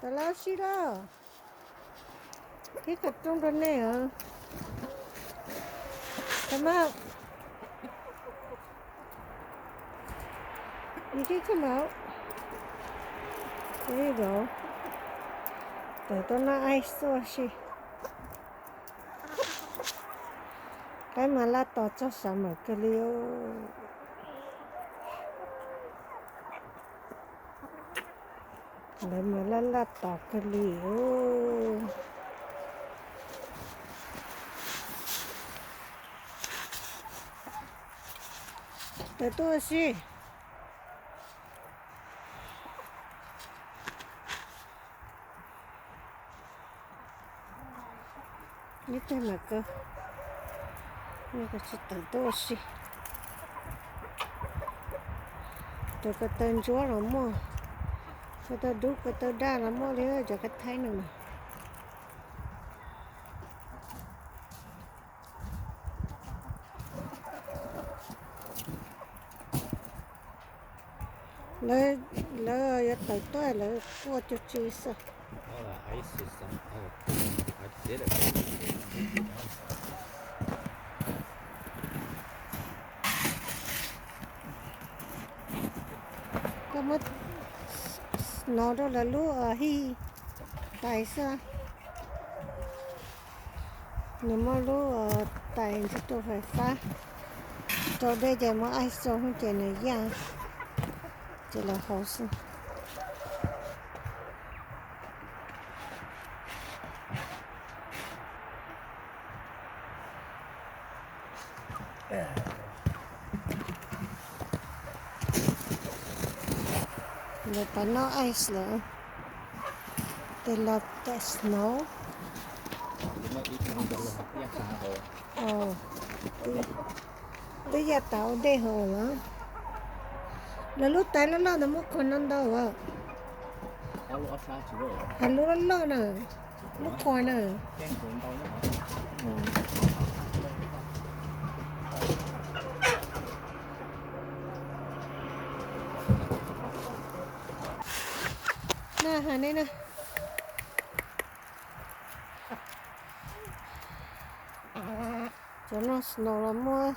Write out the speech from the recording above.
Tawm los ua si lauj. Ib qho rooj rau nej os. Tawm mas. Ib tib koj maum. Ib vauv. Tawm tuaj noj ice ua si. Qaib mas laj tos txog summer kawg li. Lawv mas laj laj tos kawg li. Tawm tuaj ua si. Neb tag mam kaw, neb tsis tawm tuaj ua si. Cov ko taw ntsuab los muaj, ko taw dub ko taw daj los muaj li cov kab thaib no mas. Lawv, lawv yuav tawm tuaj lawv quaj cuag tsi xwb. Koj muab snow rau lawv lub hij tais xwb. Nws muaj lub tais ntxiv rau fais fab, rau dej ces muab ice rau ces nws yaj, ces lawv haus xwb. Lawv pab noj ice lawm, tej los tam snow. Twb yaj tas ua dej haus lawm. Lawv lub tais loj loj ntawd muaj qhua no ntau as. Lub loj loj na, lub qhua na. Na ha ne na. Cov no snow los muaj.